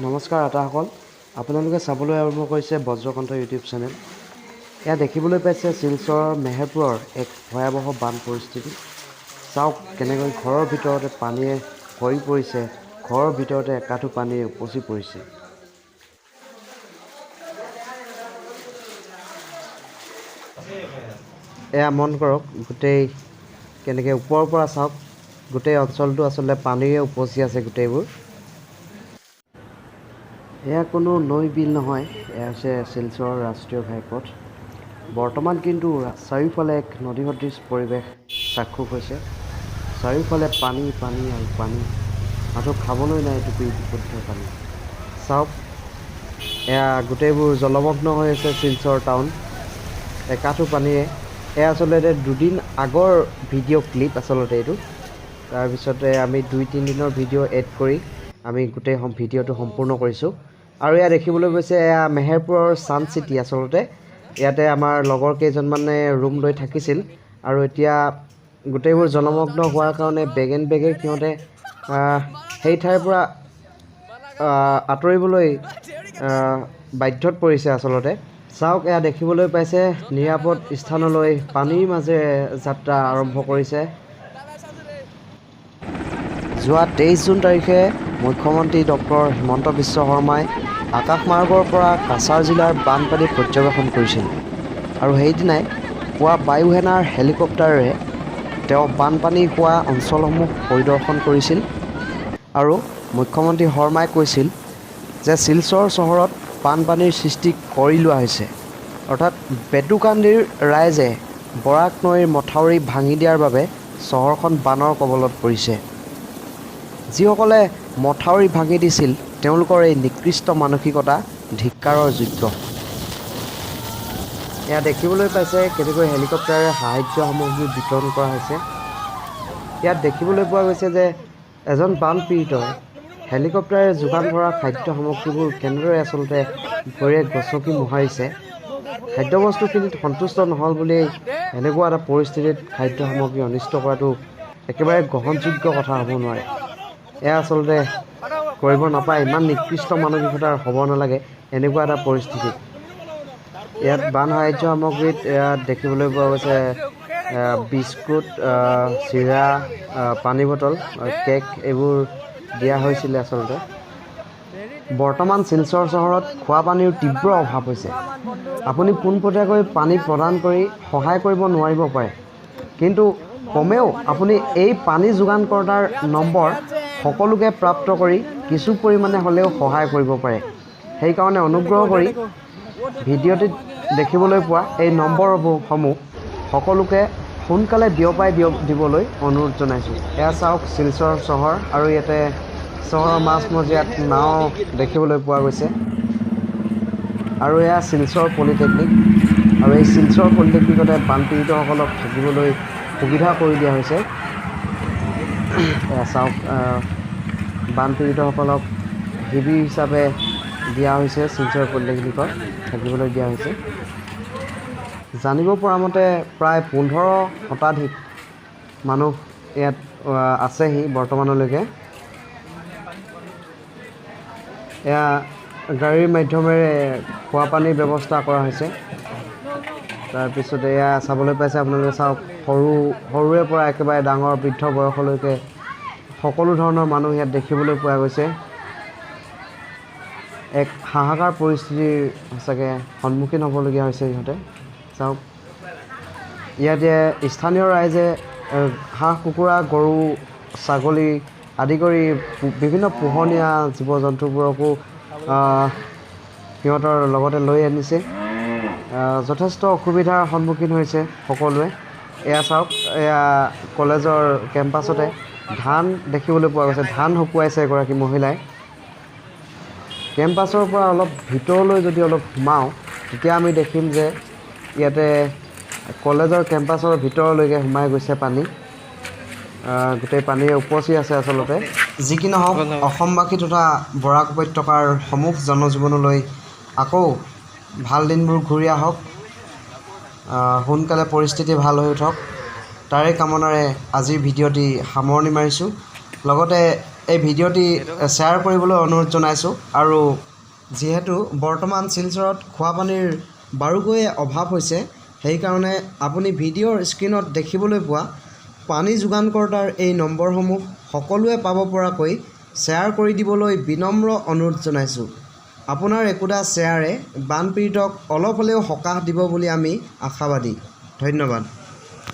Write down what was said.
নমস্কাৰ আতাসকল, আপোনালোকে চাবলৈ আৰম্ভ কৰিছে বজ্ৰকণ্ঠ ইউটিউব চেনেল। এয়া দেখিবলৈ পাইছে শিলচৰৰ মেহেৰপুৰৰ এক ভয়াৱহ বান পৰিস্থিতি। চাওক কেনেকৈ ঘৰৰ ভিতৰতে পানীয়ে ভৰি পৰিছে, ঘৰৰ ভিতৰতে একাঠু পানীয়ে উপচি পৰিছে। এয়া মন কৰক, গোটেই কেনেকৈ ওপৰৰ পৰা চাওক, গোটেই অঞ্চলটো আচলতে পানীৰে উপচি আছে গোটেইবোৰ। এয়া কোনো নৈ বিল নহয়, এয়া হৈছে শিলচৰৰ ৰাষ্ট্ৰীয় ঘাইপথ। বৰ্তমান কিন্তু চাৰিওফালে এক নদী সদৃশ পৰিৱেশ চাক্ষুষ হৈছে। চাৰিওফালে পানী, পানী আৰু পানী, মাথো খাবলৈ নাই এটুপি বিশুদ্ধ পানী। চাওক, এয়া গোটেইবোৰ জলমগ্ন হৈ আছে শিলচৰ টাউন একাঠু পানীৰে। এয়া আচলতে দুদিন আগৰ ভিডিঅ' ক্লিপ আচলতে এইটো। তাৰপিছতে আমি 2-3 দিনৰ ভিডিঅ' এড কৰি আমি গোটেই ভিডিঅ'টো সম্পূৰ্ণ কৰিছোঁ। আৰু এয়া দেখিবলৈ গৈছে, এয়া মেহেৰপুৰৰ ছান চিটি। আচলতে ইয়াতে আমাৰ লগৰ কেইজনমানে ৰুম লৈ থাকিছিল আৰু এতিয়া গোটেইবোৰ জলমগ্ন হোৱাৰ কাৰণে বেগেন বেগে সিহঁতে সেই ঠাইৰ পৰা আঁতৰিবলৈ বাধ্যত পৰিছে আচলতে। চাওক, এয়া দেখিবলৈ পাইছে, নিৰাপদ স্থানলৈ পানীৰ মাজেৰে যাত্ৰা আৰম্ভ কৰিছে। যোৱা 23 জুন তাৰিখে মুখ্যমন্ত্ৰী ডক্টৰ হিমন্ত বিশ্ব শৰ্মাই আকাশমাৰ্গৰ পৰা কাছাৰ জিলাৰ বানপানী পৰ্যবেক্ষণ কৰিছিল আৰু সেইদিনাই পুৱা বায়ুসেনাৰ হেলিকপ্টাৰেৰে তেওঁ বানপানী হোৱা অঞ্চলসমূহ পৰিদৰ্শন কৰিছিল আৰু মুখ্যমন্ত্ৰী শৰ্মাই কৈছিল যে শিলচৰ চহৰত বানপানীৰ সৃষ্টি কৰি লোৱা হৈছে, অৰ্থাৎ বেটুকান্দিৰ ৰাইজে বৰাক নৈৰ মথাউৰি ভাঙি দিয়াৰ বাবে চহৰখন বানৰ কবলত পৰিছে। যিসকলে মথাউৰি ভাঙি দিছিল, তেওঁলোকৰ এই নিকৃষ্ট মানসিকতা ধিক্কাৰৰ যোগ্য। এয়া দেখিবলৈ পাইছে কেনেকৈ হেলিকপ্টাৰেৰে সাহাৰ্য সামগ্ৰী বিতৰণ কৰা হৈছে। ইয়াত দেখিবলৈ পোৱা গৈছে যে এজন বানপীড়িতই হেলিকপ্টাৰে যোগান ধৰা খাদ্য সামগ্ৰীবোৰ কেনেদৰে আচলতে ভৰিৰে গচকি মোহাৰিছে। খাদ্যবস্তুখিনিত সন্তুষ্ট নহ'ল বুলিয়েই এনেকুৱা এটা পৰিস্থিতিত খাদ্য সামগ্ৰী অনিষ্ট কৰাটো একেবাৰে গ্ৰহণযোগ্য কথা হ'ব নোৱাৰে। এয়া আচলতে কৰিব নাপায়। ইমান নিকৃষ্ট মানসিকতাৰ হ'ব নালাগে এনেকুৱা এটা পৰিস্থিতিত। ইয়াত বান সাহাৰ্য সামগ্ৰীত ইয়াত দেখিবলৈ পোৱা গৈছে বিস্কুট, চিৰা, পানী বটল, কেক এইবোৰ দিয়া হৈছিলে আচলতে। বৰ্তমান শিলচৰ চহৰত খোৱা পানীৰ তীব্ৰ অভাৱ হৈছে। আপুনি পোনপটীয়াকৈ পানী প্ৰদান কৰি সহায় কৰিব নোৱাৰিব পাৰে, কিন্তু কমেও আপুনি এই পানী যোগানকৰ্তাৰ নম্বৰ সকলোকে প্ৰাপ্ত কৰি কিছু পৰিমাণে হ'লেও সহায় কৰিব পাৰে। সেইকাৰণে অনুগ্ৰহ কৰি ভিডিঅ'টিত দেখিবলৈ পোৱা এই নম্বৰসমূহ সকলোকে সোনকালে বিয়পাই দিবলৈ অনুৰোধ জনাইছোঁ। এয়া চাওক শিলচৰ চহৰ আৰু ইয়াতে চহৰৰ মাজমজিয়াত নাও দেখিবলৈ পোৱা গৈছে। আৰু এয়া শিলচৰ পলিটেকনিক আৰু এই শিলচৰ পলিটেকনিকতে বানপীড়িতসকলক থাকিবলৈ সুবিধা কৰি দিয়া হৈছে। এয়া চাওক, বানপীড়িতসকলক শিবিৰ হিচাপে দিয়া হৈছে, শিলচৰ পলিটেকনিকত থাকিবলৈ দিয়া হৈছে। জানিব পৰা মতে প্ৰায় 15 শতাধিক মানুহ ইয়াত আছেহি বৰ্তমানলৈকে। এয়া গাড়ীৰ মাধ্যমেৰে খোৱা পানীৰ ব্যৱস্থা কৰা হৈছে। তাৰপিছতে এয়া চাবলৈ পাইছে আপোনালোকে, চাওক, সৰু সৰুৰে পৰা একেবাৰে ডাঙৰ বৃদ্ধ বয়সলৈকে সকলো ধৰণৰ মানুহ ইয়াত দেখিবলৈ পোৱা গৈছে। এক হাহাকাৰ পৰিস্থিতিৰ সঁচাকৈ সন্মুখীন হ'বলগীয়া হৈছে ইহঁতে। চাওক, ইয়াতে স্থানীয় ৰাইজে হাঁহ, কুকুৰা, গৰু, ছাগলী আদি কৰি বিভিন্ন পোহনীয়া জীৱ জন্তুবোৰকো সিহঁতৰ লগতে লৈ আনিছে। যথেষ্ট অসুবিধাৰ সন্মুখীন হৈছে সকলোৱে। এয়া চাওক, এয়া কলেজৰ কেম্পাছতে ধান দেখিবলৈ পোৱা গৈছে। ধান শুকুৱাইছে এগৰাকী মহিলাই। কেম্পাছৰ পৰা অলপ ভিতৰলৈ যদি অলপ সোমাওঁ, তেতিয়া আমি দেখিম যে ইয়াতে কলেজৰ কেম্পাছৰ ভিতৰলৈকে সোমাই গৈছে পানী। গোটেই পানীৰে উপচি আছে আচলতে। যি কি নহওক, অসমবাসী তথা বৰাক উপত্যকাৰ সমূহ জনজীৱনলৈ আকৌ ভাল দিনবোৰ ঘূৰি আহক, সোনকালে পৰিস্থিতি ভাল হৈ উঠক, তাৰে কামনাৰে আজিৰ ভিডিঅ'টি সামৰণি মাৰিছোঁ। লগতে এই ভিডিঅ'টি শ্বেয়াৰ কৰিবলৈ অনুৰোধ জনাইছোঁ। আৰু যিহেতু বৰ্তমান শিলচৰত খোৱাপানীৰ বাৰুকৈয়ে অভাৱ হৈছে, সেইকাৰণে আপুনি ভিডিঅ'ৰ স্ক্ৰীণত দেখিবলৈ পোৱা পানী যোগানকৰ্তাৰ এই নম্বৰসমূহ সকলোৱে পাব পৰাকৈ শ্বেয়াৰ কৰি দিবলৈ বিনম্ৰ অনুৰোধ জনাইছোঁ। আপোনাৰ একোটা শ্বেয়াৰে বানপীড়িতক অলপ হ'লেও সকাহ দিব বুলি আমি আশাবাদী। ধন্যবাদ।